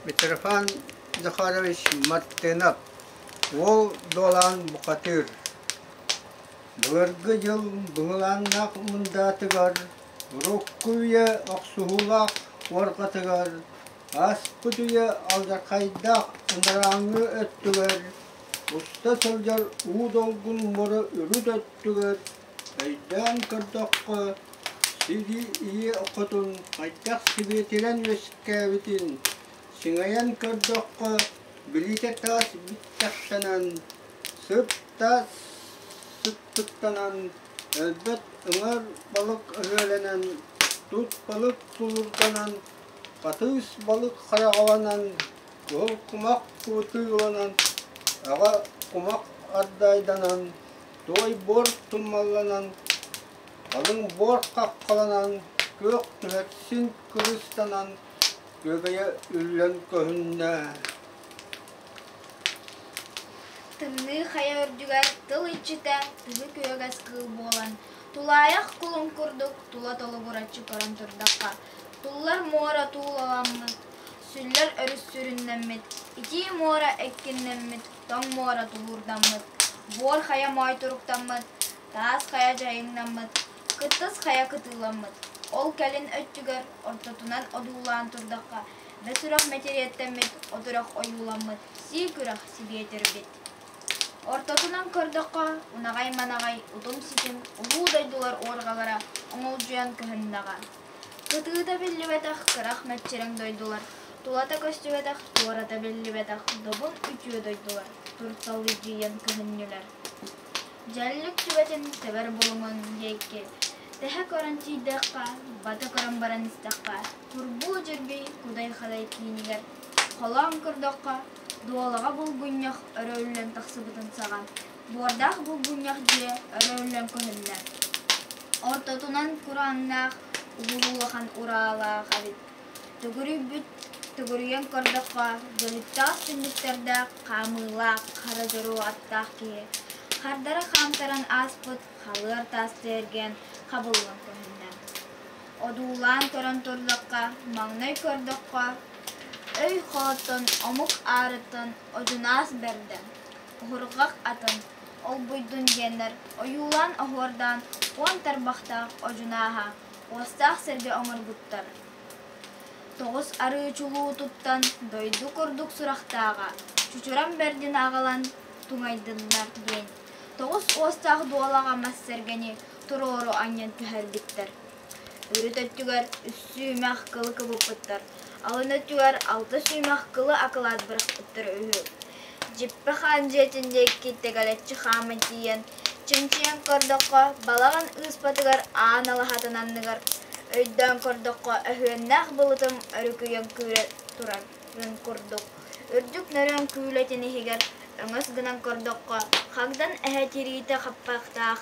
Митрофан Захарович Мартынов Уол Дуолан бухатыыр Былыргы дьыл быһылааннаах мындаатыгар, урукку үйэ охсуһуулаах уорҕатыгар, ааспыт үйэ алдьархайдаах анарааҥҥы өттүгэр, уста сылдьар уу долгун муора үрүт өттүгэр өйдөөн көрдөххө, сири ийэ хотун хайдах сибиэтирэн үөскээбитин сыҥайан көрдөххө, билиитэ таас биттэхтэнэн, сып-таас сыттыктанан, өлбөт ыҥар балык өһүөлэнэн, тут балык тулурданан, хатыыс балык хараҕаланан, кыһыл кумах кыбытыыланан, аҕа кумах ардаайданан, туой буор тумалланан, халыҥ буор хаххаланан, күөх түһэр син кырыстанан, күөгэйэ үллэн көһүннэ. Тымныы хайа үрдүгэр тыл иччитэ тыһы күөгэс кыыл буолан, тулаайах кулун курдук тула толугураччы көрөн турдахха, туллар муора туулаламмыт, сүллэр өрүс сүрүннэммит, итии муора эккиннэммит, тоҥ муора тулуурдаммыт, буор хайа моой туруктаммыт, таас хайа дьайыҥнаммыт, кыттыс хайа кытыыламмыт. Ол кэлин өттүгэр ортотунан одуулаан турдахха, бэс үрэх мэтириэттэммит, от үрэх ойууламмыт, сиик үрэх сибиэтирбит. Ортотунан көрдөххө, унаҕай-манаҕай утум-ситим улуу дойдулар уорҕалара оҥолдьуйан көһүннэҕэ. Кытыыта биллибэтэх кырах мэччирэҥ дойдулар, тулата көстүбэтэх, туората биллибэтэх добун үтүө дойдулар турталыдьыйан көһүннүлэр. Дьэллик түбэтин тэбэр булуҥун диэки тэһэ көрөн тиийдэххэ, бата көрөн баран истэххэ, курбуу дьирбий кудай-хадай киинигэр холоон көрдөххө, дуолаҕа булгунньах өрө үллэн тахсыбытын саҕа, буордаах булгунньах дьиэ өрө үллэн көһүннэ. Ортотунан курааннаах, уһун улахан ураалаах эбит. Төгүрүйбүт төгүрүйэн көрдөххө, дьөлүттээх түннүктэрдээх, хаамыылаах, хара дьоруо аттаах киһи хардары хаамтаран ааспыт халыар таас тэргэн хабыллан көһүннэ. Одуулаан көрөн турдахха, маҥнай көрдөххө, өй холоттон, омук аарыттан одьунаас бэрдэ, уһурҕах атын, олбуйдун диэннэр ойуулаан-оһуордаан уон тарбахтаах одьунааһа уостаах сэргэ оҥорбуттар. Тоҕус арыы чулуу туттан дойду курдук сурахтааҕа, чучуран бэрдин аҕалан туҥайдыннар диэн тоҕус уостаах дуолаҕа мас сэргэни туруору анньан түһэрбиттэр. Үрүт өттүгэр үс сүүмэх кылы кыбыппыттар, алын өттүгэр алта сүүмэх кылы акылаат бырахпыттар үһү. Дьиппэ хаан дьиэтин диэки тэгэлэччи хааман тиийэн, чинчийэн көрдөххө, балаҕан ыыспатыгар аан алаһатын анныгар, өйдөөн көрдөххө, өһүөннээх былытым өрүкүйэн күүрэ турарын курдук, үрдүк нөрүөн күүлэтин иһигэр өҥөс гынан көрдөххө, хагдан эһэ тириитэ хаппахтаах,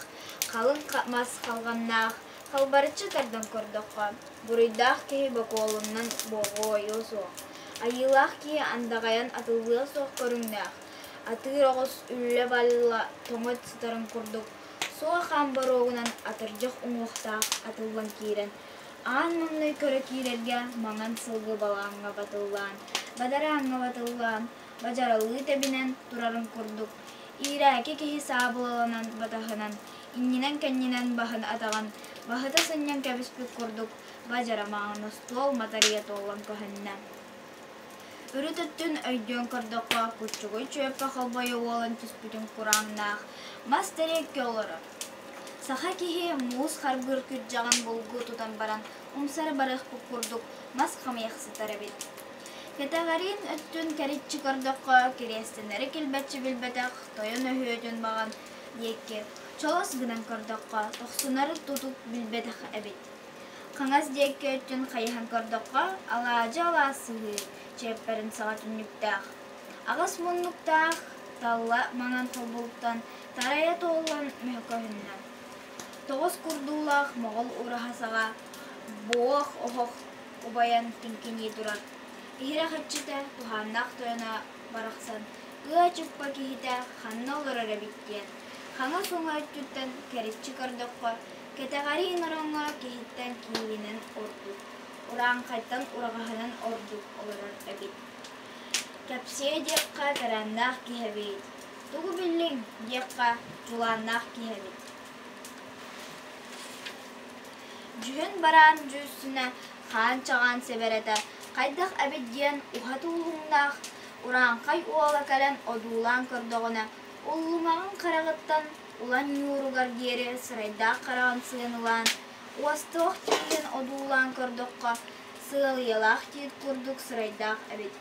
халыҥ мас халҕаннаах, халбарыччы тардан көрдөххө, буруйдаах киһи бокуолунан буолуо суох, айыылаах киһи андаҕайан атыллыа суох көрүҥнээх, атыыр оҕус үллэ-балла тоҥот сытарын курдук, суо хаан боруогунан атырдьах уҥуохтаах атыллан киирэн, аан маҥнай көрө киирэргэ маҥан сылгы балааҥҥа батыллаан, бадарааҥҥа батыллаан, бадьаралыы тэбинэн турарын курдук, иирээки киһи саабылаланан батаһынан, иннинэн-кэннинэн баһын атаҕын баһыта сынньан кэбиспит курдук бадьара маҥан остуол матарыйа туолан көһүннэ. Үрүт өттүн өйдүөн көрдөххө, куччугуй чүөппэ холбойо уолан түспүтүн курааннаах мас тэриэккэ олорор. Саха киһи муус харбыыр күрдьэҕин булгу тутан баран умсары барыахпыт курдук мас хамыйах сытар эбит. Кэтэҕэриин өттүн кэриччи көрдөххө, кириэстэнэри килбэччи билбэтэх тойон өһүөтүн баҕан диэки чолос гынан көрдөххө, тохсунары тутук билбэтэх эбит. Хаҥас диэки өттүн хайыһан көрдөххө, алаадьы алаас сыһыы чиэппэрин саҕа түннүктээх, аҕыс муннуктаах талла маҥан холбуктан тарайа туоллан мөкөһүннэ. Тоҕус курдуулаах моҕол ураһа саҕа буох оһох убайан тиҥкинии турар. Иһирэх иччитэ, туһааннаах тойоно барахсан ыа чуппа киһитэ ханна олорор эбит диэн, хаҥас уҥа өттүттэн кэриччи көрдөххө, кэтэҕэриин ороҥҥо киһиттэн киининэн ордук, урааҥхайтан ураҕаһынан ордук олорор эбит. Кэпсиэ диэххэ кэрээннээх киһи эбит, тугу биллиҥ диэххэ дьулааннаах киһи эбит. Дьүһүн бараан дьүүссүнэ хаан-чаҕаан сэбэрэтэ хайдах эбит диэн уһат уулуҥнаах урааҥхай уола кэлэн одуулаан көрдөҕүнэ, уллуҥаҕын хараҕыттан улан ньууругар диэри сырайдаах хараҕын сыаналаан, уостуох тииһин одуулаан көрдөххө, сыалыйалаах тиит курдук сырайдаах эбит.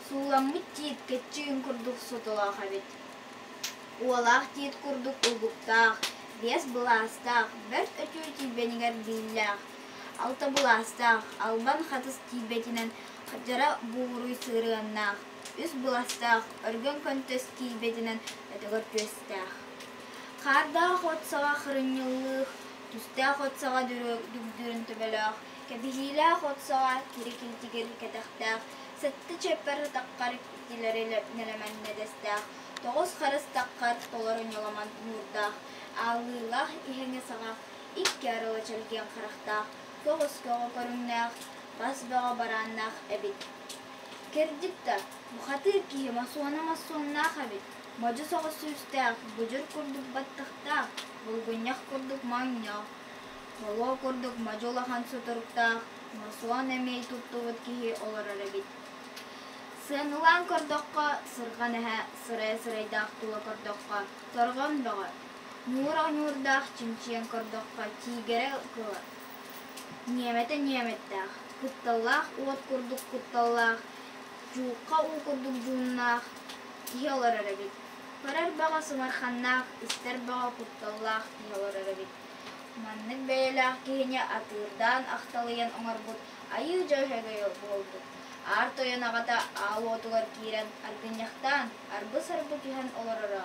Сууламмыт тиит кэччиин курдук сотолоох эбит. Уолаах тиит курдук уллуктаах, биэс былаастаах, бэрт өтүү тиийбэнигэр бииллээх, алта былаастаах, албан хатыс тиийбэтинэн дьара бууруй сыарыаннаах, үс быластаах, өргөн көнтөс тиийбэтинэн өтөгөр түөстээх. Хаардаах от саҕа хырынньыллыых, түстээх от саҕа дүгдүрүн төбөлөөх, кэбиһиилээх от саҕа кири-килтигир кэтэхтээх, сэттэ чиэппэр атаххар итилэри нэлэмэн нэдэстээх, тоҕус харыс таххар толору ньоломон ньуурдаах, ааллыылаах иһэҥэ саҕа икки арыла чэлгиэн харахтаах, көҕүс көҕө көрүҥнээх, бас бөҕө барааннаах эбит. Кырдьык да, бухатыыр киһи мосуона мосуоннаах эбит, модьу соҕус сүүстээх, будьур курдук баттахтаах, булгунньах курдук моонньоох, холуо курдук модьу улахан сутуруктаах, мосуон эмиэй туттубут киһи олорор эбит. Сыаналаан көрдөххө, сырҕан эһэ сырайа сырайдаах тула көрдөххө, торҕон бөҕө, ньуур ньуурдаах чинчийэн көрдөххө, тиигэрэ кыла, ньиэмэтэ ньиэмэттээх, кутталлаах уот курдук кутталлаах, дьуухха уу курдук дьууннаах киһи олорор эбит. Көрөр бөҕө сымарханнаах, истэр бөҕө кутталлаах киһи олорор эбит. Маннык бэйэлээх киһини атыырдаан ахталыйан оҥорбут айыы дьөһөгөйө буолбут. Аар тойон аҕата аал уотугар киирэн аргынньахтаан, арбы-сарбы түһэн олороро.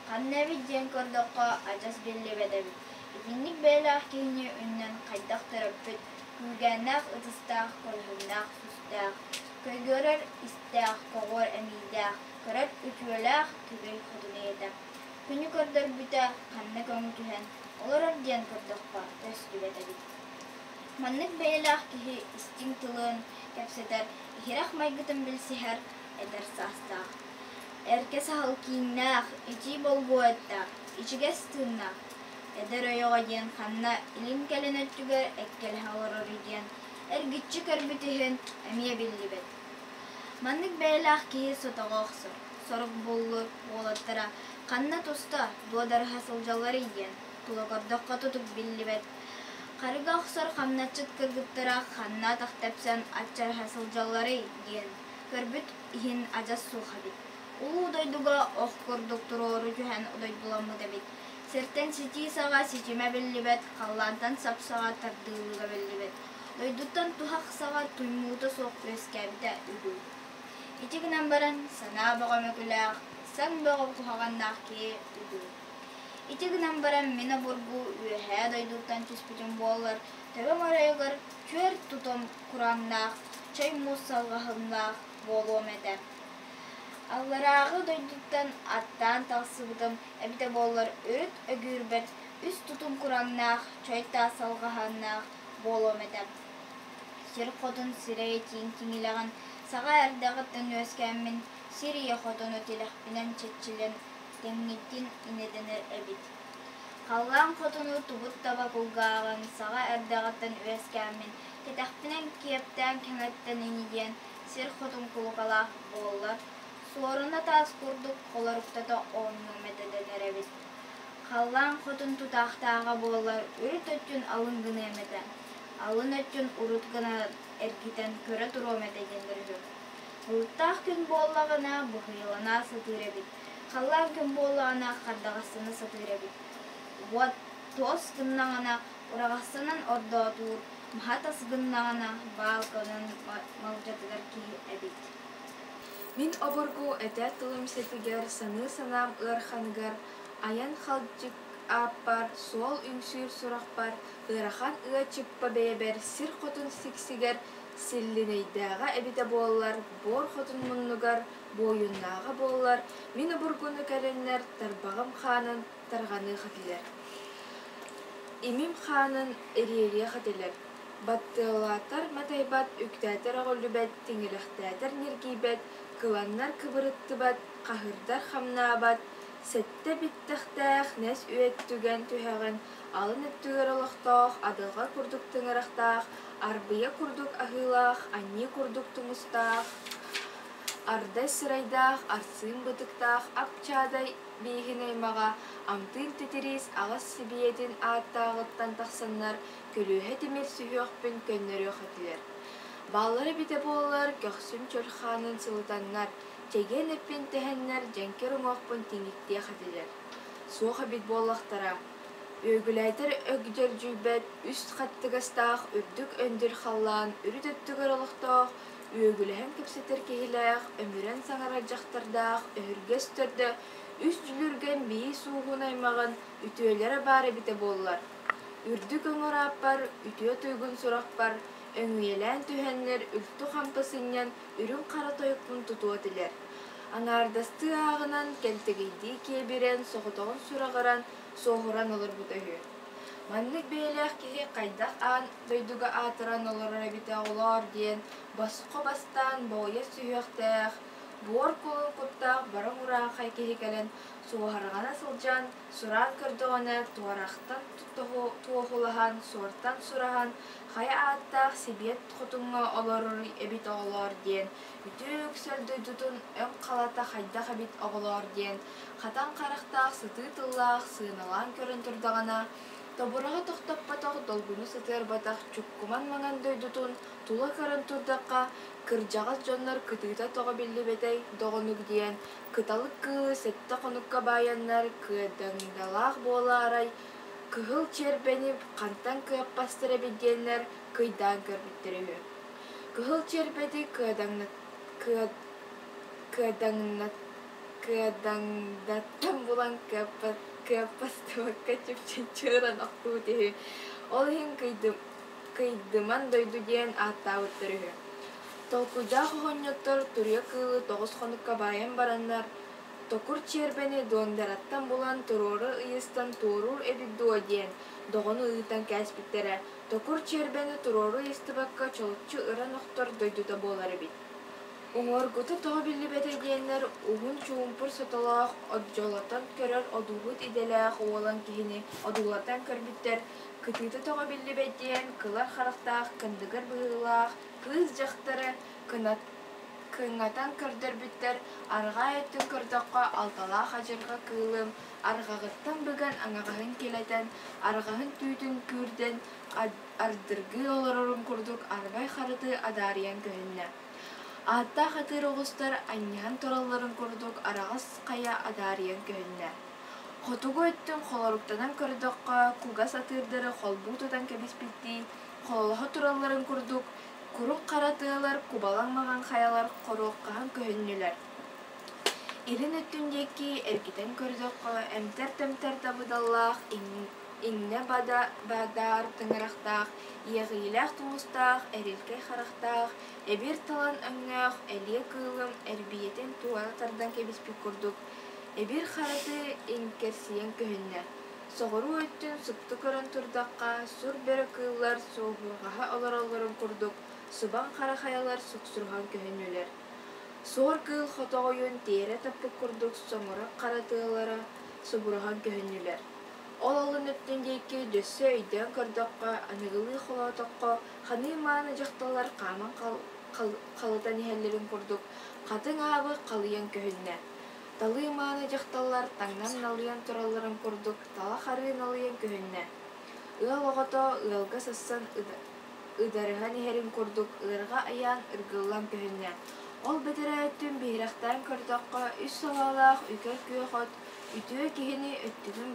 Ханна эбит диэн көрдөххө, адьас биллибэт эбит. Итинник бэйэлээх киһини үннэн хайдах төрөппүт, күүгээннээх ытыстаах, көлөһүннээх сүстээх, көйгөрөр истээх, көҕүөр эмиийдээх, көрөр үтүөлээх түгэй хотун ийэтэ. Күнү көрдөрбүтэ, ханна көҥү түһэн, олорор диэн көрдөххө, көстүбэт эбит. Маннык бэйэлээх киһи истиҥ тылын кэпсэтэр, иһирэх майгытын билсиһэр эдэр саастаах. Эркэ саһыл кииннээх, итии болгуо эттээх, ичигэс тыыннаах. Эдэр ойоҕо диэн ханна илин-кэлин өттүгэр эккэлэһэ олороруй диэн эргиччи көрбүт иһин эмиэ биллибэт. Маннык бэйэлээх киһи сотоҕо охсор, сорук буллур уолаттара ханна туста, дуодарыһа сылдьалларый диэн тула көрдөххө тутук биллибэт. Харыга охсор хамначчыт кыргыттара ханна атах тэпсэн аччарыһа сылдьалларый диэн көрбүт иһин адьас суох эбит. Улуу дойдуга ох курдук туруору түһэн дойдуламмыт эбит. Сиртэн ситии саҕа ситимэ биллибэт, халлаантан сап саҕа тардыылыга биллибэт. Дойдуттан туһах саҕа туймуута суох үөскээбитэ үһү. Ити гынан баран санаа бөҕө мөкүлээх, саҥ бөҕө куһаҕаннаах киһи үһү. Ити гынан баран мин обургу үөһээ дойдуттан түспүтүм буоллар, төбөм оройугар түөрт тутум курааннаах, чэй муус салҕаһыннаах буолуом этэ. Алларааҕы дойдуттан аттаан тахсыбытым эбитэ буоллар үрүт өгүүрбэт үс тутум курааннаах, чой таас салҕаһыннаах буолуом этэ. Сир хотун сирэйэ тииҥ тиҥилэҕин саҕа эрдэҕиттэн үөскээммин, сир ийэ хотону тилэхпинэн чэччилэн тэҥҥиттин инэтэнэр эбит. Халлаан хотуну тубут таба кулгааҕын саҕа эрдэҕиттэн үөскээммин, кэтэхпинэн киэптээн кэҥэттэн ини диэн сир хотун кулукалаах буоллар, суоруна таас курдук холоруктата оонньуом этэ дэнэр эбит. Халлаан хотун тутаахтааҕа буоллар, үрүт өттүн алын гыныам этэ, алын өттүн урут гына эргитэн көрө туруом этэ диэн үһү. Былыттаах күн буоллаҕына, быһыйалана сатыыр эбит, халлаан күн буоллаҕына, хардаҕастана сатыыр эбит. Уот туос гыннаҕына, ураҕастанан ордоотуур, маһа тас гыннаҕына, баалканан малдьатыгар киһи эбит. Мин обургу этэр тылым сэтигэр, саныы санаам ыараханыгар, айан халдьык ааппар, суол үҥсүүр сурахпар, ыарахан ыа чыппа бэйэбэр сир хотун сиксигэр силлинэйдээҕэ эбитэ буоллар, буор хотун муннугар буойуннааҕа буоллар, мин обургуну кэлэннэр тарбаҕым хаанын тарҕаныах этилэр, имим хаанын эриэриэх этилэр, баттыалаатар матайбат, үктээтэр өҕүллүбэт, тиҥилэхтээтэр ньиргийбэт, Кыланнар кыбырыттыбат, хаһырдар хамнаабат, сэттэ биттэхтээх нэс үөттүгэн түһэҕин алын өттүгэр олохтоох адылҕа курдук тыҥырахтаах, арбыйа курдук аһыылаах, анньыы курдук тумустаах, ардай сырайдаах, арсыын бытыктаах ап-чаадай бииһин аймаҕа Амтыын Титириис аҕыс сибиэтин ааттааҕыттан тахсаннар көлүөһэ тимир сүһүөхпүн көннөрүөх этилэр. Бааллара эбитэ буоллар, көхсүм чөл хаанын сылытаннар, чэгиэн эппин тэһэннэр дьэҥкир уҥуохпун тиҥиктиэх этилэр. Суох эбит буоллахтара. Үөгүлээтэр өгдьөрдьүйбэт үс хаттыгастаах үрдүк өндүр халлаан үрүт өттүгэр олохтоох, үөгүлэһэн кэпсэтэр киһилээх, өмүрэн саҥарар дьахтардаах өһүргэс төрдө үс дьүлүргэн биис ууһун аймаҕын үтүөлэрэ баар эбитэ буоллар. Үрдүк өҥөр ааппар, үтүө туйгун сурахпар өҥүйэлээн түһэннэр үлтү хампы сынньан үрүҥ-хара тойукпун тутуо этилэр. Аҥаардастыы ааҕынан, кэлтэгийдии киэбирэн, соҕотоҕун сураҕыран, суоһуран олорбута үһү. Маннык бэйэлээх киһи хайдах аан дойдуга аатыран олорор эбитэ оҕолоор диэн босхо бастаан боҕуйа сүһүөхтээх, буор кулун куттаах бороҥ урааҥхай киһи кэлэн суоһарҕана сылдьан Сураан көрдөҕүнэ туорахтан туоһулаһан, суортан сураһан, хайа ааттаах Сибиэт хотуҥҥа олорор эбит оҕолоор диэн, үтүө үксэл дойдутун өҥ халата хайдах эбит оҕолоор диэн, хатан харахтаах сытыы тыллаах сыаналаан көрөн турдаҕына, тобураҕы тохтоппотох, долгуну сытыарбатах чуккуман маҥан дойдутун тула көрөн турдахха, кырдьаҕас дьоннор кытыыта тоҕо биллибэтэй доҕонук диэн Кыталык кыылы сэттэ хонукка баайаннар кыадаҥдалаах буолаарай, кыһыл чиэрбэни хантан кыаппастар эбит диэннэр кыйдаан көрбүттэр үһү. Кыһыл чиэрбэти кыадаҥдаттан булан кыаппастыбакка чыпчыран охтубут үһү. Ол иһин Кыйдыман дойду диэн ааттаабыттар үһү. Толкуйдаах оҕонньоттор туруйа кыылы 9 хонукка баайан бараннар, токур чиэрбэни дуондараттан булан туруору ыйыстан туоруур эбит дуо диэн доҕону ыытан кээспиттэрэ, токур чиэрбэни туруору ыйыстыбакка чолоччу ыран охтор дойдута буолар эбит. Уҥуоргута тоҕо биллибэтэ диэннэр уһун чуумпур сотолоох одьолотон көрөр одууһут идэлээх уолан киһини одуулатан көрбүттэр, кытыыта тоҕо биллибэт диэн кылар харахтаах кындыгыр быһыылаах кыыс дьахтары кыҥатан көрдөрбүттэр, арҕаа өттүн көрдөххө алталаах адьырҕа кыылым арҕаҕыттан быган аҥаҕаһын килэтэн, арҕаһын түүтүн күүрдэн ардыргыы олорорун курдук арбай харыты адаарыйан көһүннэ. Ааттаах атыыр оҕустар анньыһан туралларын курдук араҕас хайа адаарыйан көһүннэ. Хотугу өттүн холоруктанан көрдөххө, кугас атыырдары холбуу тутан кэбиспиттии, хололоһо туралларын курдук, курук хара тыалар, кубалаҥ маҥан хайалар хоруоххаһан көһүннүлэр. Илин өттүн диэки эргитэн көрдөххө, эмтэр-тэмтэр дабыдаллаах, иҥнэ бадаар тыҥырахтаах, иэҕиилээх тумустаах, эрилкэй харахтаах, эбир талан өҥнөөх элиэ кыылым эрбийэтин туора тардан кэбиспит курдук, эбир хараты иҥкэрсийэн көһүннэ. Соҕуруу өттүн супту көрөн турдахха, сур бөрө кыыллар суоһурҕаһа олороллорун курдук, субан хара хайалар суксуруһан көһүннүлэр. Суор кыыл хотоҕойун тиэрэ таппыт курдук соҥурах хара тыалара субуруһан көһүннүлэр. Ол алын өттүн диэки дьөссө өйдөөн көрдөххө, аныгылыы холоотоххо, ханыы мааны дьахталлар хааман халытан иһэллэрин курдук, хатыҥ аабы халыйан көһүннэ. Талыы мааны дьахталлар таҥнан налыйан туралларын курдук талах арыы налыйан көһүннэ. Ыал оҕото ыалга сассан ыдарыһан иһэрин курдук ыарҕа айаан ыргыллан көһүннэ. Ол бэтэрээ өттүн биһирэхтээн көрдөххө, үс салаалаах үкэр күөх от үтүө киһини өттүгүн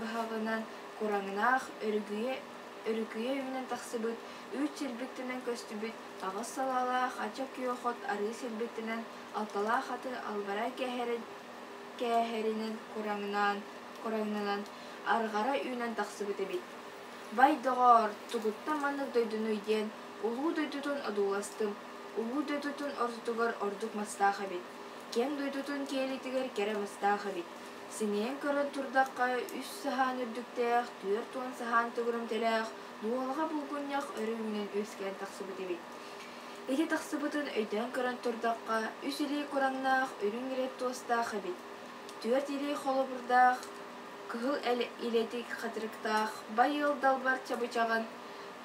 баһаҕынан кураҥнаах өрүкүйэ өрүкүйэ үүнэн тахсыбыт, үүт силбиктэнэн көстүбүт аҕыс салаалаах ача күөх от арыы силбиктэнэн алталаах аты албарай кээһэринэн кураҥнанан арҕара үүнэн тахсыбыт эбит. Бай доҕоор, тугуттан маннык дойдунуй диэн улуу дойдутун одууластым, улуу дойдутун ортотугар ордук мастаах эбит, киэҥ дойдутун киэлитигэр кэрэ мастаах эбит. Синийэн көрөн турдахха, үс саһаан үрдүктээх, 40 саһаан төгүрүмтэлээх, дуолаҕа булгунньах өрө үүнэн үөскээн тахсыбыт эбит. Ити тахсыбытын өйдөөн көрөн турдахха, үс илии кураҥнаах, үрүҥ илэ туостаах эбит. Түөрт илии холобурдаах, кыһыл илэтик хатырыктаах, бай ыал далбар чабычаҕын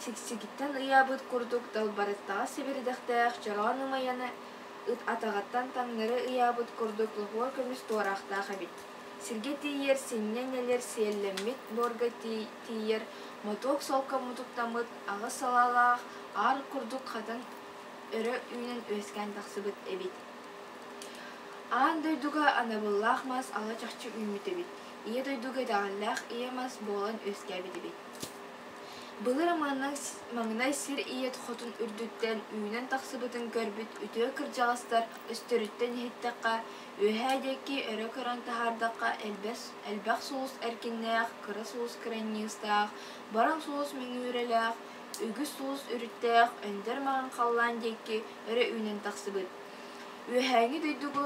сиксигиттэн ыйаабыт курдук далбарыттаҕа сибиридэхтээх чороон ымайаны ыт атаҕыттан таҥнары ыйаабыт курдук лоһуор көмүс туораахтаах эбит. Сиргэ тиийэр синньэ нэлэр сиэллэммит буорга тиийэр мотуок солко мутуктаммыт аҕыс салаалаах аар курдук хатан өрө үүнэн үөскээн тахсыбыт эбит. Аан дойдуга анабыллаах мас ала чахчы үүммүт эбит, ийэ дойдуга итэҕэллээх ийэ мас буолан үөскээбит эбит. Былыр маҥнай сир ийэ хотун үрдүттэн үүнэн тахсыбытын көрбүт үтүө кырдьаҕастар өстөрүттэн иһиттэххэ, үөһээ диэки өрө көрөн таһаардахха элбэх сулус эркиннээх, кыра сулус кыранньыыстаах, бараҥ сулус мөҥүөрэлээх, үгүс сулус үрүттээх өндөр маҥан халлаан диэки өрө үүнэн тахсыбыт. Үөһээҥҥи дойдуга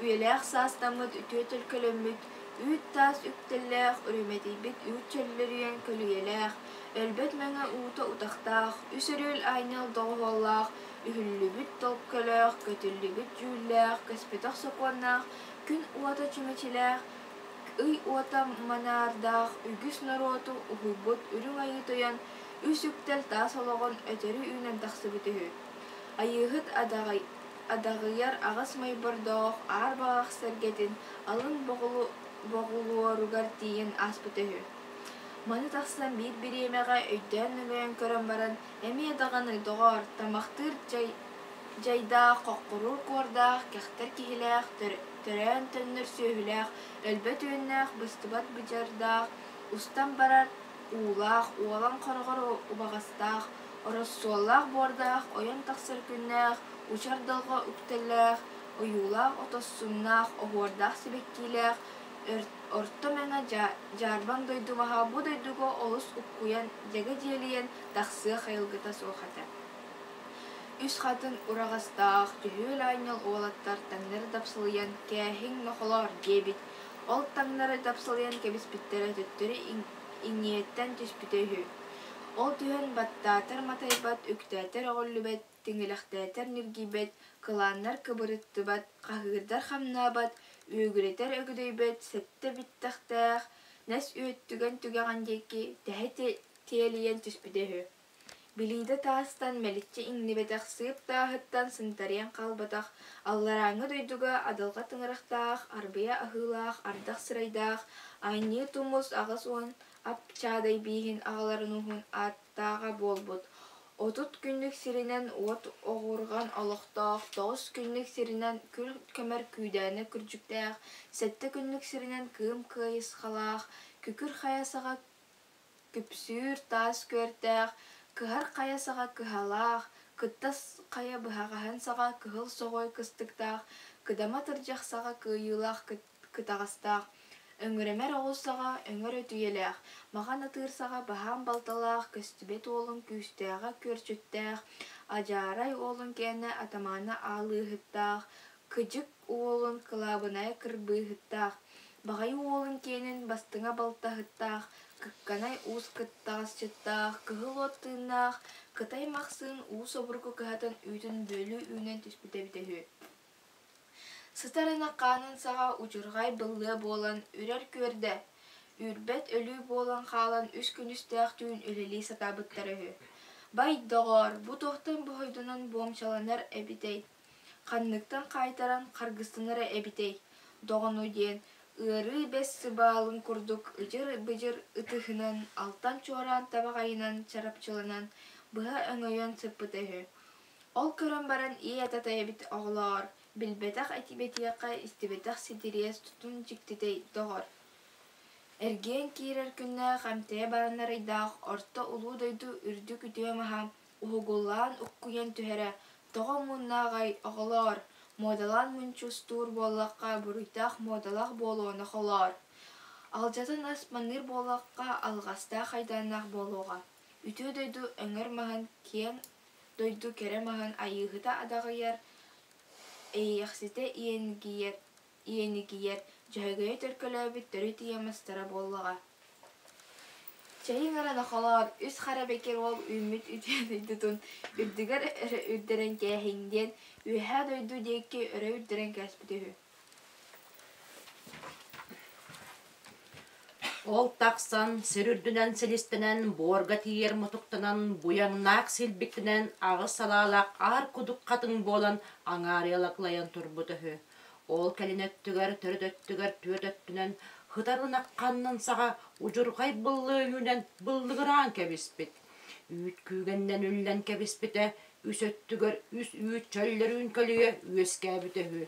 үйэлээх саастаммыт үтүө төлкөлөммүт, үүт-таас үктэллээх, үрүмэтийбит үүт чөллөрүйэн көлүйэлээх, өлбөт мэҥэ уута утахтаах, үс өрүөл аанньал доҕуһуоллаах, үһүллүбүт төлкөлөөх, көтүллүбүт дьүүллээх, көспөтөх сокуоннаах, күн уота чүмэчилээх, ый уота манаардаах, үгүс норуоту уһуйбут Үрүҥ Айыы Тойон үс үктэл таас олоҕун өтөрү үүнэн тахсыбыт үһү. Айыыһыт адаҕыйар аҕыс мойбордоох аар баҕах сэргэтин алын боҕулуоругар тиийэн ааспыта үһү. Маны тахсан биир бириэмэҕэ өйдөөн-өҥөйөн көрөн баран, эмиэ даҕаны, доҕоор, тамахтыыр дьайдаах, хоххоруур куордаах, кэхтэр киһилээх, төрөөн төннөр сүөһүлээх, өлбөт үөннээх, быстыбат быдьардаах, устан барар уулаах, уолан хороҕор убаҕастаах, ороссуоллаах буордаах, ойон тахсар күннээх, учар далга үктэллээх, ойуулаах отоссуннаах, оһуордаах сибэккилээх, орто мэҥэ дьаарбаҥ дойду маһа бу дойдуга олус уккуйан, дьэгэ дьиэлийэн тахсыах айылгыта суох этэ. Үс хатыҥ ураҕастаах, түһүөл аанньал уолаттар таҥнары дапсылыйан «Кээһиҥ, нохолоор» диэбит, ол таҥнары дапсылыйан кэбиспиттэрэ төттөрү иҥиэттэн түспүтэ үһү. Ол түһэн баттаатар матайбат, үктээтэр өҕүллүбэт, тиҥилэхтээтэр ньиргийбэт, кылааннар кыбырыттыбат, хаһыырдар хамнаабат, үөгүрэтэр өгдөйбөт сэттэ биттэхтээх, нэс үөттүгэн түгэҕин диэки тэһэ тиэлийэн түспүтэ үһү. Билиидэ таастан мэличчи иҥнибэтэх сыып тааһыттан сынтарыйан хаалбатах, алларааҥҥы дойдуга адылҕа тыҥырахтаах, арбыйа аһыылаах, ардах сырайдаах, анньыы тумус 80 ап чаадай бииһин аҕаларын уһун ааттааҕа буолбут, 30 күннүк сиринэн уот оҕурҕан олохтоох, 9 күннүк сиринэн күл көмөр күүдээнэ күрдьүктээх, 7 күннүк сиринэн кыым кыайысхалаах, күкүр хайа саҕа күпсүүр таас күөртээх, кыһар хайа саҕа кыһалаах, кыттас хайа быһаҕаһын саҕа кыһыл соҕой кыстыктаах, кыдама тырдьах саҕа кыайыылаах кытаҕастаах, өҥүрэмэр оҕус саҕа өҥөр өтүйэлээх, маҕан атыыр саҕа баһаам балталаах, көстүбэт уолун күүстээҕэ күөрчүттээх, адьаарай уолун киэнэ атамаана аалыыһыттаах, кыдьык уолун кылаабынайа кырбыыһыттаах, баҕайы уолун киэнин бастыҥа балтаһыттаах, кыкканай уус кыттаҕасчыттаах, кыһыл уот тыыннаах, кытай махсыын уус обургу кыһатын үүтүн бүөлүү үүнэн түспүтэ эбитэ үһү. Сытар ынах хаанын саҕа удьурҕай быллыа буолан үрэр күөрдэ, үүрбэт өлүү буолан хаалан үс күнүстээх түүн үлэлии сатаабыттара үһү. Бай, доҕоор, бу туохтан боһойдонон буомчаланар эбитэй, ханныктан хаайтаран харгыстанара эбитэй, доҕону диэн ыарыы бэс сыбаалын курдук ыдьыр-быдьыр ытыһынан алтан чуораан табаҕайынан чарапчыланан быһа өҥөйөн сыппыта үһү. Ол көрөн баран ийэ-ата эбит оҕолоор, билбэтэх этибэтиэххэ, истибэтэх ситириэс тутун дьиктитэй доҕор. Эргийэн киирэр күннээх эмтэйэ баранар ыйдаах орто улуу дойду үрдүк үтүө маһа уһугуллаан уккуйан түһэрэ тоҕо муҥнааҕай оҕолоор, муодалаан мунчустуур буоллахха буруйдаах муодалаах буолуо нохолоор. Алдьатан ас маныыр буоллахха алҕастаах айдааннаах буолуоҕа. Үтүө дойду өҥөр маһын киэҥ дойду кэрэ маһын айыыһыта адаҕыйар, эйиэхситэ иэнигийэр, дьөһөгөйө төлкөлөөбүт төрүт ийэ мастара буоллаҕа. Чэйиҥ эрэ нохолоор, үс хара бэкир уол үүммүт үтүө дойдутун үрдүгэр өрө үрдэрэн кээһиҥ диэн үөһээ дойду диэки өрө үрдэрэн кээспитэ үһү. Ол тахсан сир үрдүнэн силистэнэн, буорга тиийэр мутуктанан, буйаҥнаах силбиктэнэн, аҕыс салаалаах аар кудук хатыҥ буолан аҥаарыйалаклайан турбут үһү. Ол кэлин өттүгэр, төрүт өттүгэр түөрт өттүнэн хытар ынах ханнын саҕа удьурҕай быллыы үүнэн быллыгыраан кэбиспит. Үүт күүгэнинэн үллэн кэбиспитэ, үс өттүгэр үс үүт чөллөрүүн көлүйэ үөскээбитэ үһү.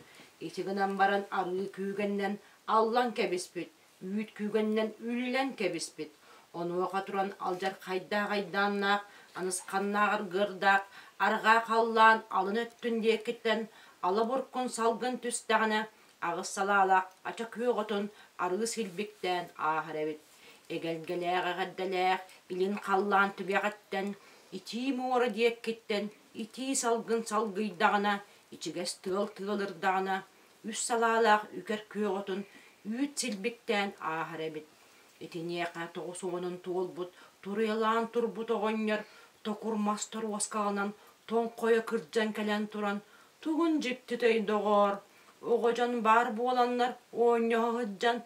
Ити гынан баран арыы күүгэнинэн аллан кэбиспит, үүт күүгэнинэн үллэн кэбиспит. Онуоха туран алдьархайдаах айдааннаах, анысханнааҕар гырдаах, арҕаа халлаан алын өттүн диэкиттэн ала буркун салгын түстэҕинэ, аҕыс салаалаах ача күөх отун арыы силбиктээн ааһар эбит. Эгэлгэлээх эҕэрдэлээх илин халлаан түгэҕиттэн, итии муора диэккиттэн итии салгын салгыйдаҕына, ичигэс тыал тыалырдаҕына, үс салаалаах үкэр күөх отун үүт силбиктээн ааһар эбит. Итиниэхэ 90-ун туолбут, туруйалаан турбут оҕонньор токур мас торуоскаланан тоҥхойо кырдьан кэлэн туран «Тугун дьиктитэй, доҕоор, оҕо дьон баар буоланнар оонньоһо сылдьан,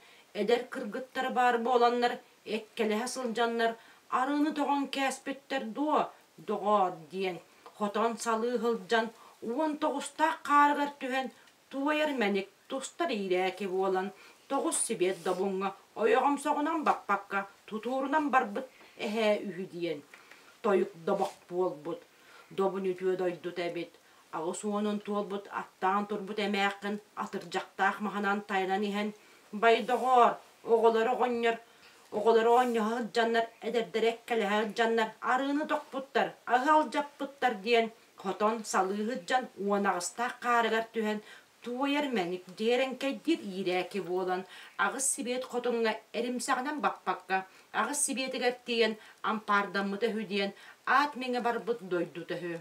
эдэр кыргыттар баар буоланнар эккэлэһэ сылдьаннар арыыны тоҕон кээспиттэр дуо, доҕоор?» диэн хотон салыы сылдьан 19-таах хаарыгар түһэн туойар мэник тустар иирээки буолан тоҕус сибиэт добуҥҥа ойоҕомсоҕунан баппакка тутуурунан барбыт эһээ үһү диэн тойук добох буолбут. Добун үтүө дойдута эбит. 80-ун туолбут аттаан турбут эмээххин атырдьахтаах маһынан тайанан иһэн «Бай доҕоор, оҕолор оҕонньор оҕолоро оонньоһо сылдьаннар, эдэрдэрэ эккэлэһэ сылдьаннар арыыны тохпуттар, аһы алдьаппыттар» диэн хотон салыы сылдьан 18-таах хаарыгар түһэн туойар мэник дьиэрэҥкэйдиир иирээки буолан аҕыс сибиэт хотуҥҥа эримсэҕинэн баппакка аҕыс сибиэтигэр тиийэн ампаардаммыта үһү диэн аат миҥэ барбыт дойдута үһү.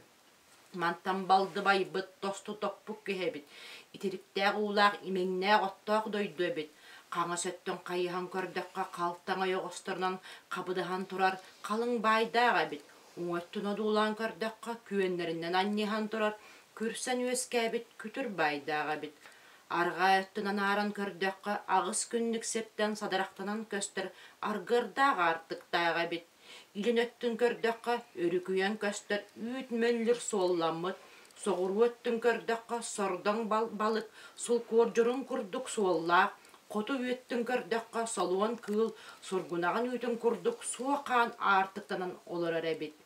Мантан балдыбайбыт, тосту топпут киһи эбит, итириктээх уулаах имэҥнээх оттоох дойду эбит. Хаҥас өттүн хайыһан көрдөххө халтаҥ ойоҕосторунан хабыдаһан турар халыҥ баайдаах эбит. Уҥа өттүн одуулаан көрдөххө күөннэринэн анньыһан турар күрсэн үөскээбит күтүр баайдаах эбит. Арҕаа өттүн анааран көрдөххө аҕыс күннүк сиртэн садарахтанан көстөр аргыардаах аартыктаах эбит. Илин өттүн көрдөххө, өрүкүйэн көстөр үүт мөллүр суолламмыт, соҕуруу өттүн көрдөххө, сордоҥ балык сулкуордьурун курдук суоллаах, хоту үөттүн көрдөххө, солуон кыыл сургунаҕын үүтүн курдук суо хаан аартыктанан олорор эбит.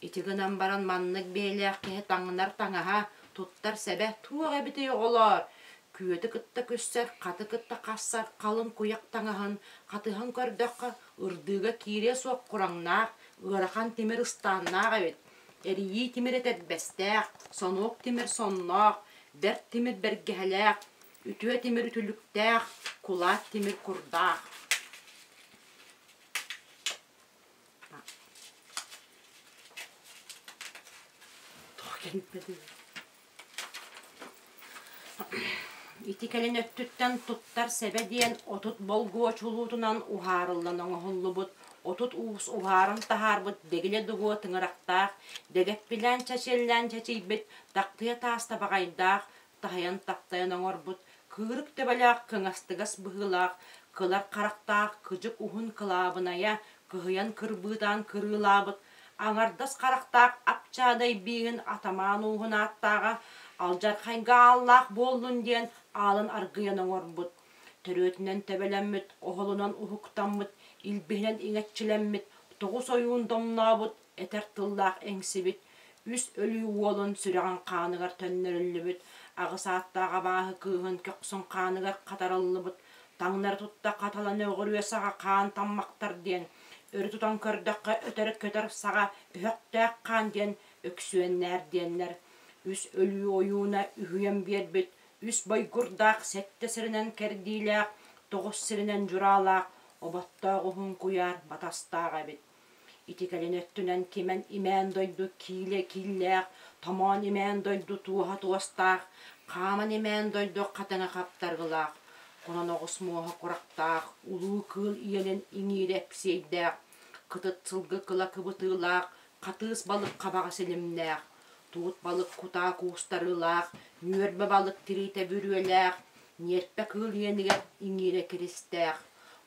Ити гынан баран маннык бэйэлээх киһи таҥнар таҥаһа, туттар сэбэ туох эбитий оҕолоор? Күөтү кытта күссэр, хаты кытта хассар халыҥ куйах таҥаһын хатыһан көрдөххө, ырдыыга киириэ суох кураҥнаах, ыарахан тимир ыстааннаах эбит. Эрийии тимир этэрбэстээх, сонуок тимир сонноох, бэрт тимир бэргэһэлээх, үтүө тимир үтүлүктээх, кулаат тимир курдаах. Ити кэлин өттүттэн туттар сэбэ диэн 30 болгуо чулуутунан уһаарыллан оҥоһуллубут, 30 уус уһааран таһаарбыт дэгилэ дугуо тыҥырахтаах, дэгэппилээн чэчиэллээн чэчийбит, тахтыа таас табаҕайдаах, таһыйан таптайан оҥорбут, кыырык төбөлөөх кыҥастыгас быһыылаах, кылар харахтаах кыдьык уһун кылаабынайа кыһыйан кырбыытаан кырыылаабыт, аҥардас харахтаах апчаадай бииһин атамаан ууһун ааттааҕа алдьархайга ааллаах буоллун диэн аалын аргыйан оҥорбут, төрүөтүнэн төбөлөммүт, оһолунан уһуктаммыт, илбиһинэн иҥэччилэммит, тоҕус ойуун домнообут, этэр тыллаах эҥсибит, үс өлүү уолун сүрэҕин хааныгар төннөрүллүбүт, аҕыс ааттаах абааһы кыыһын көхсүн хааныгар хатарыллыбыт, таҥнары тутта хаталан өҕүрүө саҕа хаан таммахтар диэн, өрө тутан көрдөххө өтөр көтөр саҕа өһөхтөөх хаан диэн өксүөннээр диэннэр, үс өлүү ойууна үһүйэн биэрбит, үс бойгурдаах сэттэ сиринэн кэрдиилээх, тоҕус сиринэн дьураалаах, оботтоох уһун куйаар батастаах эбит. Ити кэлин өттүнэн кимэн имээн дойду киилэ кииллээх, томоон имээн дойду туоһа туостаах, хааман имээн дойду хатыҥа хаптаргылаах, хонон оҕус муоһа курахтаах, улуу кыыл ийэлин иҥиирэ эпсиэйдээх, Кытыт сылгы кыла кыбытыылаах, хатыыс балык хабаҕа силимнээх, туут балык кутаа куустарыылаах, ньүөрбэ балык тириитэ бүрүөлээх, ньиэрпэ кыыл иэнигэр иҥиирэ киристээх,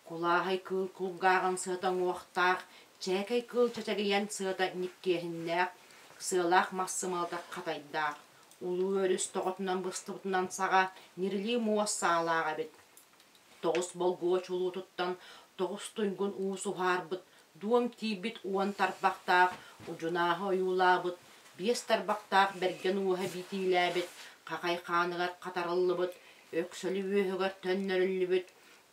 кулааһай кыыл кулгааҕын сыата уҥуохтаах, чээкэй кыыл чэчэгийэн сыата ньиккиэһиннээх, сыалаах мас сымалата хатайдаах, улуу өрүс тоҕотунан быстыбытынан саҕа ньирилии муос саалаах эбит. Тоҕус болгуо чулуутуттан тоҕус туйгун уус уһаарбыт, дуом тиийбит уон тарбахтаах, удьунааһы ойуулаабыт, биэс тарбахтаах бэргэн ууһа битиилээбит, хахай хааныгар хатарыллыбыт, өксөлү үөһүгэр төннөрүллүбүт,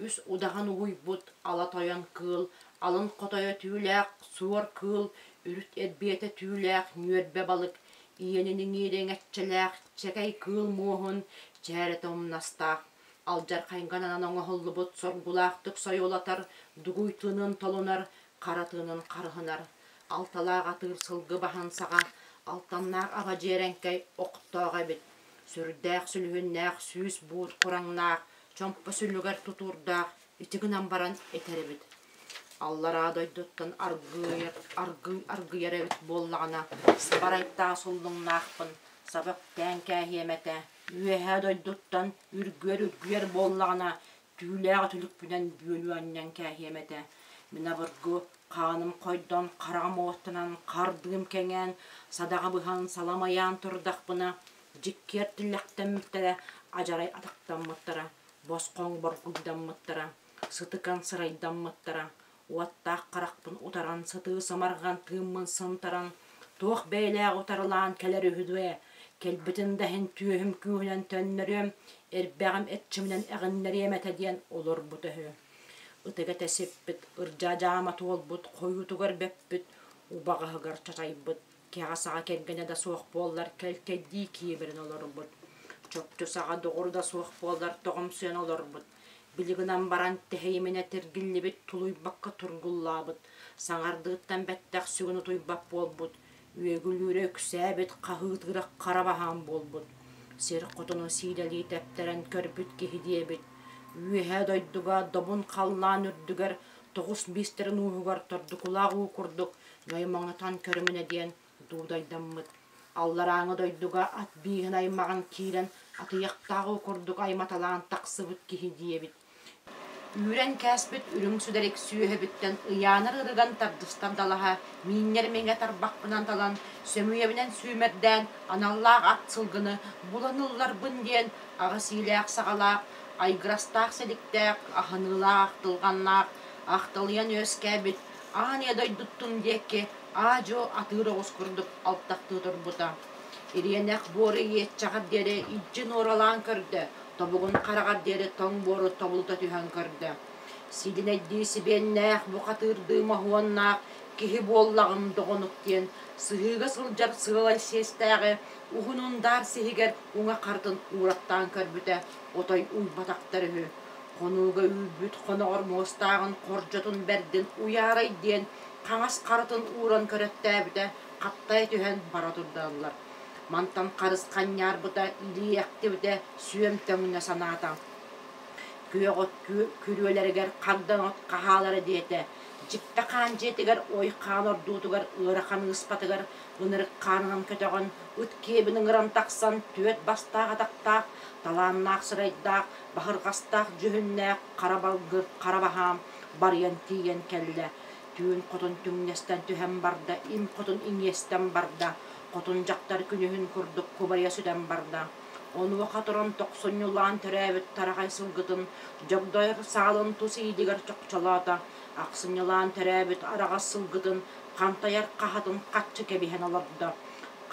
үс удаҕан угуйбут ала тойон кыыл, алын хотойо түүлээх суор кыыл, үрүт эрбиэтэ түүлээх ньүөрбэ балык, иэнин иҥиирэ иҥэччэлээх чэкэй кыыл муоһун чээрэтэ умнастаах, алдьархайга ананан оҥоһуллубут соргулаахтык сойуолатар, дугуй тыынын толунар, хара тыынын харыһынар, алталаах атыыр сылгы баһын саҕа, алтаннаах аба дьиэрэҥкэй охтоох эбит, сүрдээх сүлүһүннээх сүүс буут кураҥнаах, чомпо сүлүгэр тутуурдаах ити гынан баран этэр эбит. Аллараа дойдуттан аргыйар, аргый аргыйар эбит буоллаҕына, сабарайтаа суллуҥнаахпын, саба үктээн кээһиэм этэ, Үөһээ дойдуттан үргүөр-үргүйэр буоллаҕына, түүлээх үтүлүкпүнэн бүөлүү анньан кээһиэм этэ. Мин обургу хааным хойдон, хараҕым уоттанан, хардыым кэҥээн, садаҕа быһан, саламайаан турдахпына, дьиккиэр тиллэхтэммиттэрэ, адьарай атахтаммыттара, босхоҥ боргуйдаммыттара, сытыкан сырайдаммыттара, уоттаах харахпын утаран сытыы сымарҕан тыыммын сынтаран туох бэйэлээх утарылаан кэлэр үһү дуо кэлбитин да иһин түөһүм күүһүнэн төннөрүөм эрбэҕим эрчиминэн эҕиннэриэм этэ диэн олорбута үһү ытык этэ сиппит ырдьаа дьаама туолбут хойуутугар бөппүт убаҕаһыгар чачайбыт кэҕэ саҕа кэргэнэ да суох буоллар кэлтэйдии киэбирэн олорбут чопчу саҕа доҕору да суох буоллар тоҕомсуйан олорбут Билигинэн баран тэһийиминэ тиргиллибит, тулуйбакка тургуллаабыт, саҥардыыттан бэттэх сүгүн утуйбат буолбут, үөгүлүүрэ үксээбит, хаһыытыыра хара баһаам буолбут. Сир хотуну сиидэлии тэптэрэн көрбүт киһи диэбит, үөһээ дойдуга добун халлаан үрдүгэр тоҕус биистэрин ууһугар тордукулаах уу курдук ньоймоҥнотон көрүмүнэ диэн дуудайдаммыт. Алларааҥы дойдуга ат бииһин аймаҕын киирэн атыйахтааҕы курдук айматалаан тахсыбыт киһи диэбит. Үүрэн кээспит үрүҥ сүдэрик сүөһэбиттэн ыйаанар ырыган тардыстар далаһа миинньэр мэҥэ тарбахпынан талан, сөмүйэбинэн сүүмэрдээн аналлаах ат сылгыны булан ылларбын диэн аҕыс иилээх-саҕалаах, айгырастаах сэликтээх, аһыныылаах ахтылҕаннаах, ахталыйан үөскээбит аан ийэ дойдуттун диэки аа-дьуо атыыр оҕус курдук алтахтыы турбута. Ириэнэх буору иэччэҕэр диэри илдьи нуоралаан көрдө, тобугун хараҕар диэри тоҥ буору тобулута түһэн көрдө. Сиидинэйдии сибиэннээх, бухатыырдыы моһуоннаах киһи буоллаҕым доҕонук диэн сыһыыга сылдьар сыалай сиэстээҕи уһун ундаар сиһигэр уҥа харытын уураттаан көрбүтэ отой уйбатахтар үһү. Хонууга үүрбүт хоноҕор муостааҕын хордьотун бэрдин уйаарай диэн хаҥас харытын ууран көрөттөөбүтэ хаптайа түһэн бара турдаллар. Мантан харыс ханньаарбыта, илии эхтибитэ, сүөм төҥнө санаата. Күөх от күрүөлэригэр хардан от хаһаалара диэтэ. Дьиктэ хаан дьиэтигэр ой хаан ордуутугар ыарахан ыыспатыгар ынырык хаанынан көтөҕөн, ыт киэбин ыҥыран тахсан түөрт бастаах атахтаах, талааннаах сырайдаах, баһырҕастаах дьүһүннээх хара балгыр хара баһаам барыйан тиийэн кэллэ. Түүн хотун түҥнэстэн түһэн барда, им хотун иҥиэстэн барда, хотун дьахтар күнүһүн курдук кубарыйа сүтэн барда. Онуоха туран тохсунньулаан төрөөбүт тараҕай сылгытын дьогдойор саалын тус иидигэр чохчолоото, ахсынньылаан төрөөбүт араҕас сылгытын хантайар хаһатын хаччы кэбиһэн олордо.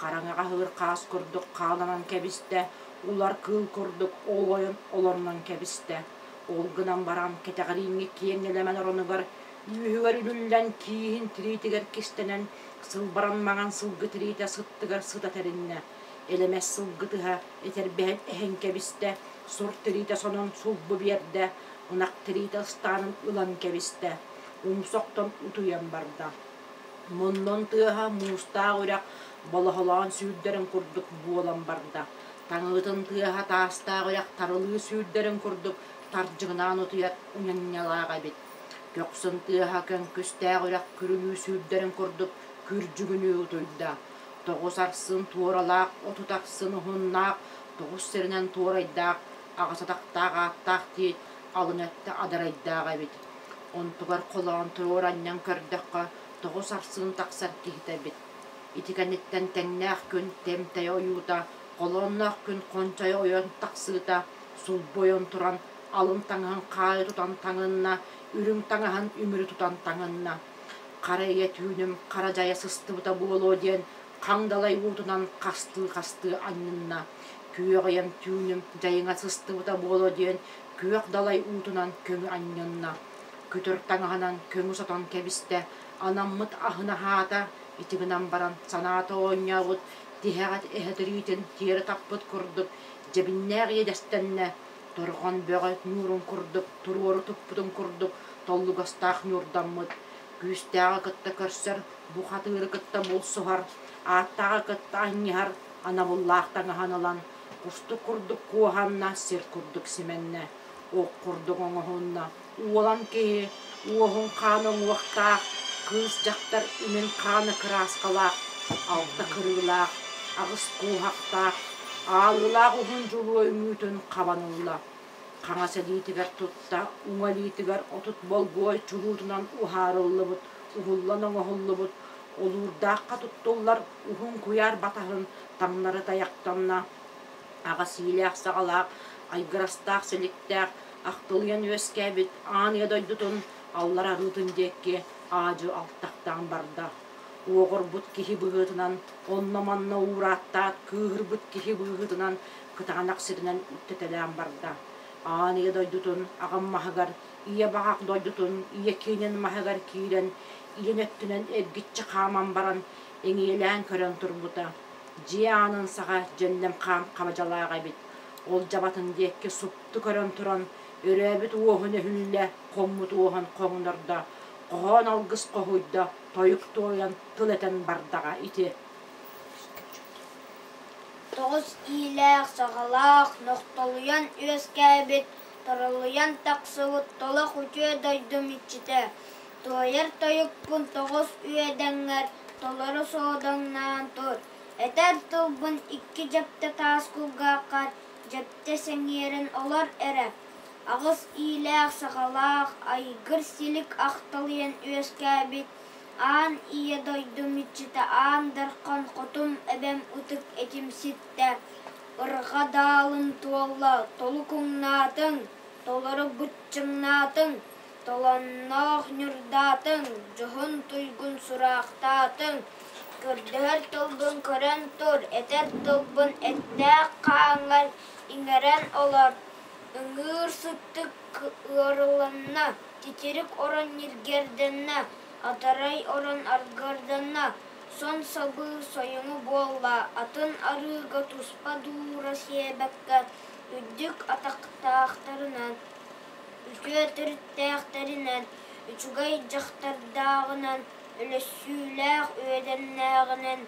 Хараҥаҕа аһыыр хаас курдук хааланан кэбистэ, улар кыыл курдук олойон олорунан кэбистэ. Ол гынан баран кэтэҕирииҥҥэ киэҥ нэлэмэн оронугар үөһүгэр үлүллэн кииһин тириитигэр кистэнэн сылбаран маҥан сылгы тириитэ сыттыгар сыта тэриннэ. Элэмэс сылгы тыһа этэрбэһин эһэн кэбистэ, сур тириитэ сонун сулбу биэрдэ, ынах тириитэ ыстаанын ылан кэбистэ, умса охтон утуйан барда. Муннун тыаһа муустаах үрэх болоһолоон сүүрдэрин курдук буолан барда. Таҥыытын тыаһа таастаах үрэх тарылыы сүүрдэрин курдук тардьыгынаан утуйар унньалаах эбит. Көхсүн тыаһа көҥкүстээх үрэх күрүлүү сүүрдэрин курдук күрдьүгүнүү утуйда. Тоҕус арсын туоралаах, 30 арсын уһуннаах, тоҕус сиринэн туорайдаах, аҕыс атахтаах ааттаах тиит алын өттө адарайдаах эбит. Онтугар холоон туруор анньан көрдөххө, тоҕус арсын тахсар киһитэ эбит. Ити кэнниттэн тэҥнээх күн тэмтэйэ ойуута, холоонноох күн хончойо ойон тахсыыта, сулбу ойон туран, алын таҥаһын хаайа тутан таҥынна, үрүҥ таҥаһын үмүрү тутан таҥынна. Хара ийэ түүнүм хара дьайа сыстыбыта буолуо диэн хаҥ далай уутунан хастыы-хастыы анньынна. Күөх ийэм түүнүм дьайыҥа сыстыбыта буолуо диэн күөх далай уутунан көҥү анньынна. Күтүр таҥаһынан көҥү сотон кэбистэ, анаммыт аһын аһаата, ити гынан баран санаата оонньообут тиһэҕэ эһэ тириитин тиэрэ таппыт курдук дьэбиннээх иэдэстэннэ, торҕон бөҕө ньуурун курдук туруору туппутун курдук толлугастаах ньуурдаммыт, күүстээҕи кытта көрсөр, бухатыыры кытта булсуһар, ааттааҕы кытта анньыһар анабыллаах таҥаһын ылан, кустук курдук куоһанна, сир курдук симэннэ, ох курдук оҥоһунна, уолан киһи уоһун хаана уҥуохтаах, кыыс дьахтар имин хаана кырааскалаах, алта кырыылаах, аҕыс куоһахтаах, аалыылаах уһун дьулуо үҥүүтүн хабан ылла. Хаҥас илиитигэр тутта, уҥа илиитигэр 30 болгуой чулуутунан уһаарыллыбыт, уһуллан оҥоһуллубут, олуурдаахха туттуллар уһун куйаар батаһын таҥнары тайахтанна, аҕа сиилээх-саҕалаах, айгырастаах силиктээх, ахтылыйан үөскээбит аан ийэ дойдутун аллар арыытын диэки аадьы алтахтаан барда. Уоҕурбут киһи быһыытынан, онно-манна уурааттаат, кыыһырбыт киһи быһыытынан кытаанах сиринэн үктэтэлээн барда. Аан ийэ дойдутун аҕам маһыгар, ийэ баҕах дойдутун ийэ киинин маһыгар киирэн, илин өттүнэн эргиччи хааман баран, эҥиэлээн көрөн турбута. Дьиэ аанын саҕа дьэллэм хаан хабадьалаах эбит. Ол дьабатын диэки супту көрөн туран, өрөөбүт уоһун өһүллэ, хоммут уоһун хоҥнордо, хоһоон алгыс хоһуйда, тойук туойан тыл этэн бардаҕа ити. Тоҕус иилээх-саҕалаах, нохтолуйан үөскээбит, торолуйан тахсыбыт толох үтүө дойдум иччитэ, туойар тойукпун тоҕус үөдэҥҥэр толору соодоҥноон тур, этэр тылбын икки дьэптэ таас кулгааххар дьэптэ сэҥиэрэн олор эрэ, аҕыс иилээх-саҕалаах, айгыр-силик ахталыйан үөскээбит Аан ийэ дойдум иччитэ Аан Дархан хотун эбэм ытык этим ситтэ, ырҕа даалым туолла, толук уҥнаатыҥ, толору быччыҥнаатыҥ, толонноох ньурдаатыҥ, дьоһун туйгун сураахтаатыҥ, көрдөһөр тылбын көрөн тур, этэр тылбын эттээх хааҥҥар иҥэрэн олор, ыҥыыр сыттык ыарыланна, титирик орон ньиргиэрдэннэ, атарай орон аргыарданна, сон сабыы сойуҥу буолла, атын арыыга туспа дуура сиэбэккэ, үрдүк атахтаахтарынан, үтүө төрүттээхтэринэн, үчүгэй дьахтардааҕынан, өлөссүүлээх үөдэннээҕинэн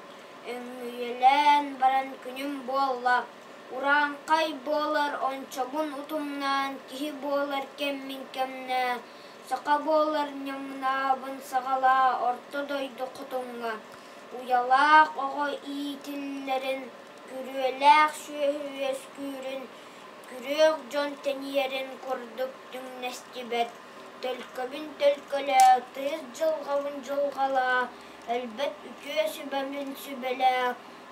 өҥүйэлээн баран күнүм буолла. Урааҥхай буолар ончобун утумнаан, киһи буолар кэммин кэмнээ, саха буолар ньамнаабын саҕалаа орто дойду хотуҥҥа. Уйалаах оҕо иитиллэрин, күрүөлээх сүөһү үөскүүрүн, күрүөх дьон тэнийэрин курдук түҥнэстибэт. Төлкөбүн төлкөлөө, тыйыс дьылҕабын дьылҕалаа, өлбөт үтүө сүбэбин сүбэлээ,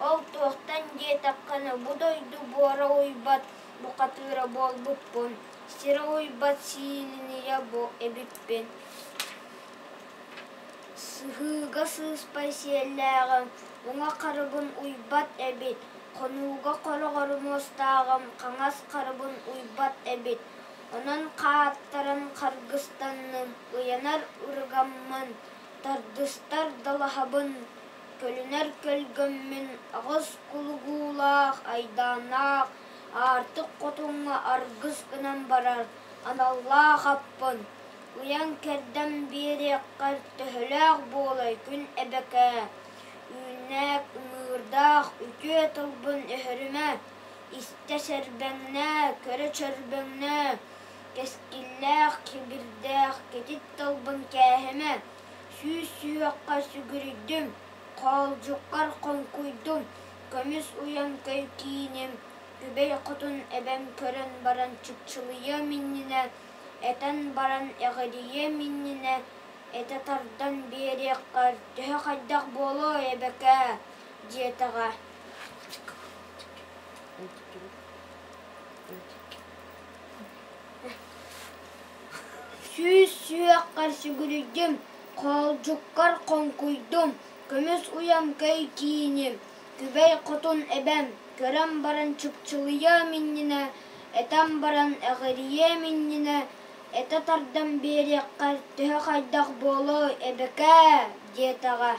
Ол туохтан диэтэххинэ, бу дойду буора уйбат бухатыыра буолбуппун, сирэ уйбат сиилинийэ эбиппин. Сыһыыга сыыспай сиэллээҕим, уҥа харыбын уйбат эбит, хонууга хороҕор муостааҕым хаҥас харыбын уйбат эбит. Онон хааттаран харгыстанным, ыйанар ырыгаммын, тардыстар далаһабын Көлүнэр көлгөммүн аҕыс кулугуулаах, айдааннаах, аартык хотуҥҥа аргыс гынан барар аналлаах аппын, ыйан-кэрдэн биэриэххэр төһөлөөх буолай күн эбэкээ, үүннээх ыҥыырдаах үтүө тылбын өһөрүмэ, истэ сэрбэҥнээ, көрө чөрбөҥнөө, Кэскиллээх, кибирдээх, кэтит тылбын кээһимэ, сүүс сүһүөххэ сүгүрүйдүм, хоолдьуккар хоҥкуйдум, көмүс уйан көй кииним, Күбэй хотун эбэм көрөн баран чыпчылыйыам иннинэ, этэн баран эҕирийиэм иннинэ, этэ тардан биэриэххэр төһө хайдах буолуой эбэкээ диэтэҕэ. Сүүс сүһүөххэр сүгүрүйдүм, хоолдьуккар хоҥкуйдум, көмүс уйам көй кииним, Күбэй хотун эбэм, көрөн баран чыпчылыйыам иннинэ, этэн баран эҕирийиэм иннинэ, этэ тардан биэриэххэр төһө хайдах буолуой, эбэкээ диэтэҕэ.